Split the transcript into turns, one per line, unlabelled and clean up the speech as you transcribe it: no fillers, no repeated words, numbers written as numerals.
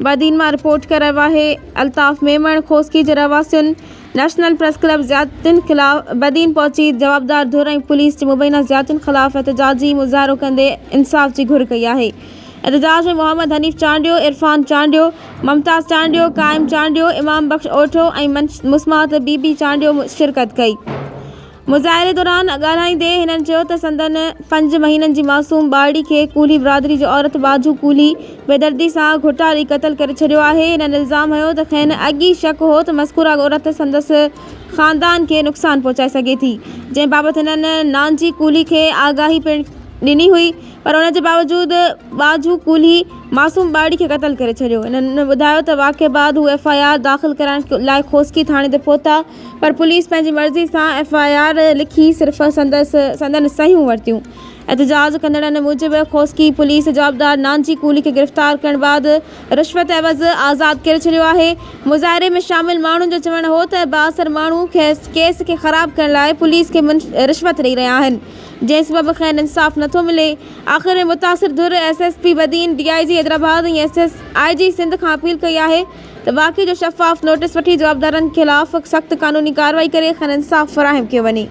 بدين مان رپورٽ ڪري رهيو آهي الطاف ميمڻ کوسڪي جي رهواسين نيشنل پريس ڪلب زيادتين خلاف بدين پهچي جوابدار ڌر ۽ پوليس جي مبينا زيادتين خلاف احتجاجي مظاهرو ڪندي انصاف جي گهر ڪئي آهي احتجاج ۾ محمد حنيف چانڊيو، عرفان چانڊيو، ممتاز چانڊيو، قائم چانڊيو، امام بخش اوٺو ۽ مسمات بي بي چانڊيو شرڪت ڪئي. مظاهري دوران ڳالهائيندي هنن چيو ته سندن پنج مهينن جي معصوم ٻارڙي کي ڪولهي برادري جي عورت ٻاجهو ڪولهي بيدردي سان گهٽا ڏئي قتل ڪري ڇڏيو آهي هنن الزام هنيو ته کين اڳ ئي شڪ هو ته مذڪوره عورت سندس خاندان کي نقصان پهچائي سگهي ٿي جنهن بابت هنن نانجي ڪولهي کي آگاهي پڻ ڏني هئي پر ان جي باوجود ٻاجهو ڪولهي معصوم ٻارڙي کي قتل ڪري ڇڏيو. هنن ٻڌايو ته واقعي بعد هو ايف I R داخل ڪرائڻ لاء کوسڪي ٿاڻي تي پهتا پر پوليس پنهنجي مرضي سان ايف I R لکي صرف سندس سندن صحيحون ورتيون. احتجاج ڪندڙن موجب کوسڪي پوليس جوابدار نانجي ڪولهي کي گرفتار ڪرڻ بعد رشوت عيوض آزاد ڪري ڇڏيو آهي. مظاهري ۾ شامل ماڻهن جو چوڻ هو ته بااثر ماڻهو ڪيس کي خراب ڪرڻ لاء پوليس کي رشوت ڏئي رهيا آهن. جنهن سبب کين انصاف نٿو ملي. آخر ۾ متاثر ڌر S S P Badin, D I G Hyderabad ۽ S S I G Sindh کان اپيل ڪئي آهي ته واقعي جو شفاف نوٽيس وٺي جوابدارن خلاف سخت قانوني ڪارروائي ڪري کين انصاف فراهم ڪيو وڃي.